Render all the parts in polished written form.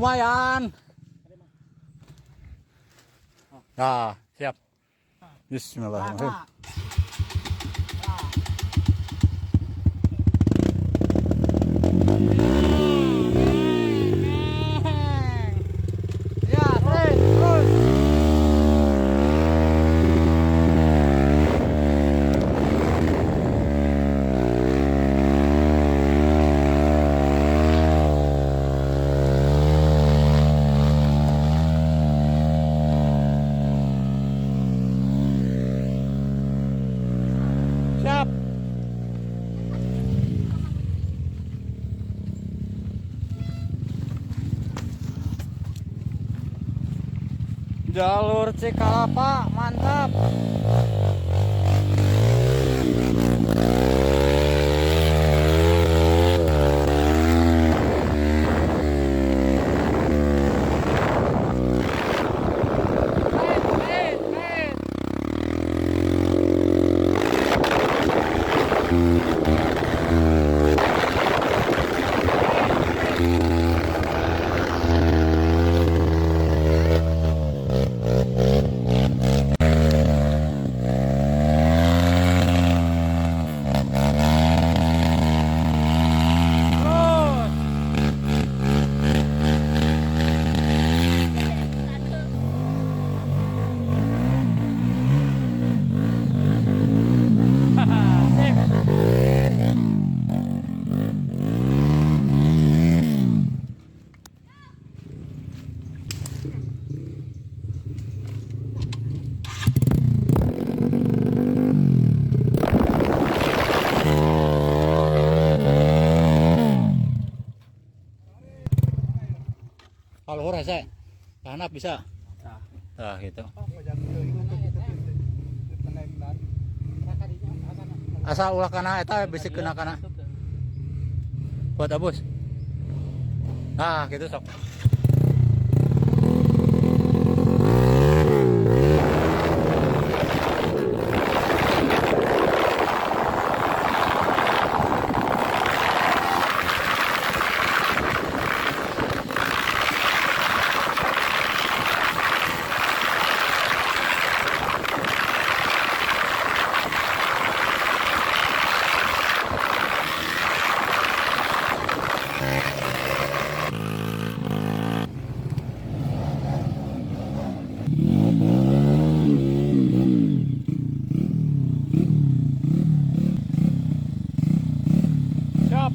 Lumayan. Nah, siap. Bismillahirrahmanirrahim. Ya, terus, terus. Siap. Jalur Cikalapa, mantap. Kait, kait, kait. Terus. Sip. Kalau hese, tanah bisa. Nah, gitu. Asal ulah kana eta bisi kena kana. Buat abus. Nah, gitu sok. Siap.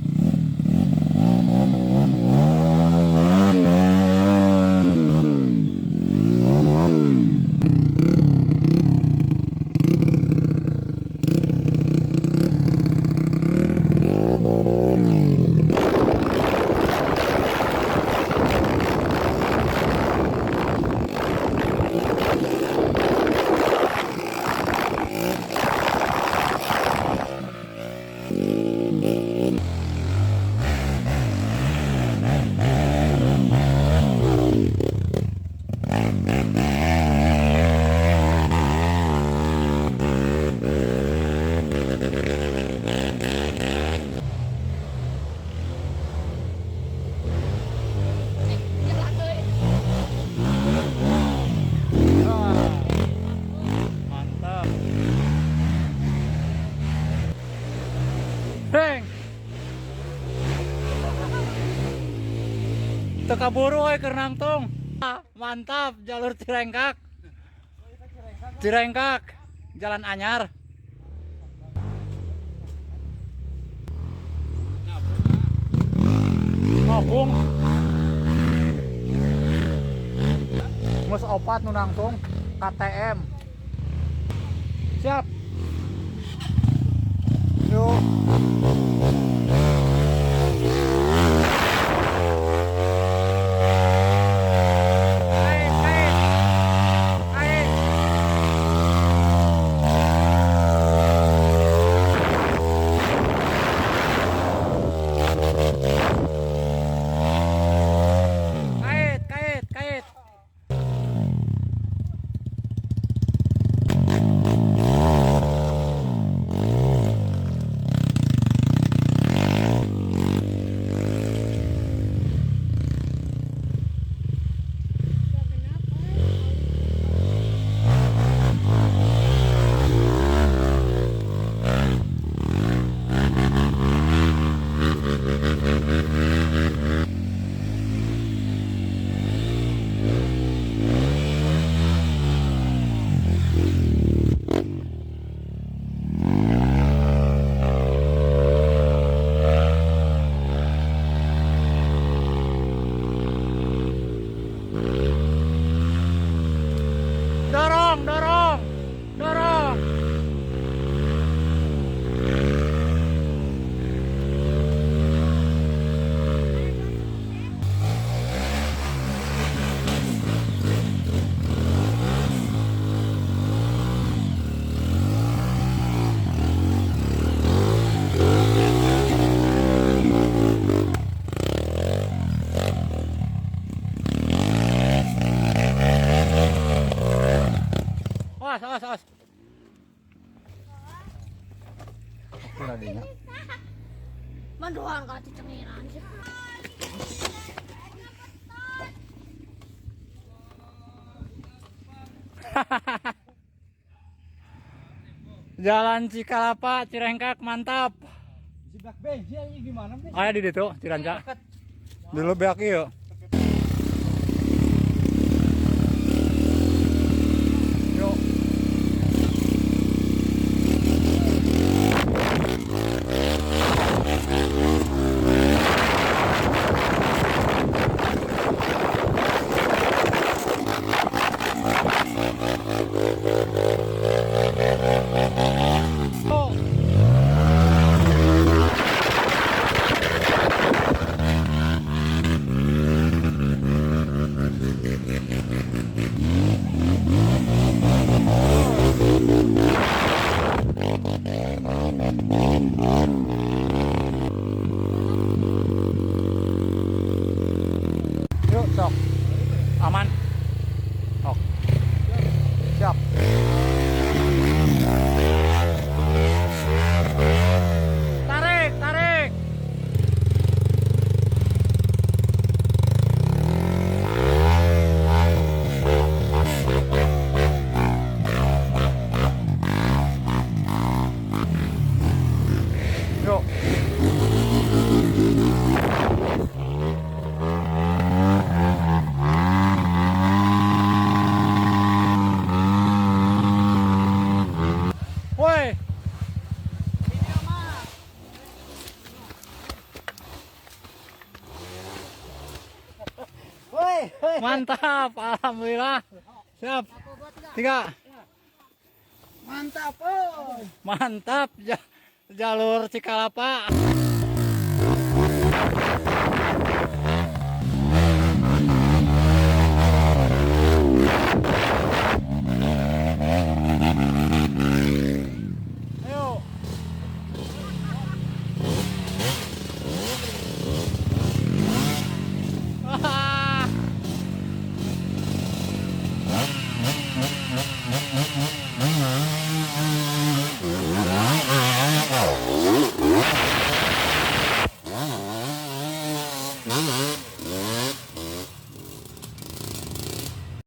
Mantap. Reng. Teu kaburu euy keur nangtung. Mantap jalur Cirengkak. Cirengkak, Jalan Anyar. Ngobung. Mus opat nu nangtung KTM. Siap. Yuk. Kait, kait. Kait. Kait, kait, kait. Awas, awas, awas. Aku radinya. Manduhan ka cengiran sih. Jalan Cikalapa, Cirengkak, mantap. Jeblak bensin ini gimana sih? Aya di ditu, Ciranca. Dulu beak ieu. Yuk. Oh. Yuk, sok. Aman. Sok. Siap. Tarik, tarik. Yuk. Woi. Woi, Mantap, alhamdulillah. Siap. Tiga. mantap, oh. Mantap jalur Cikalapa.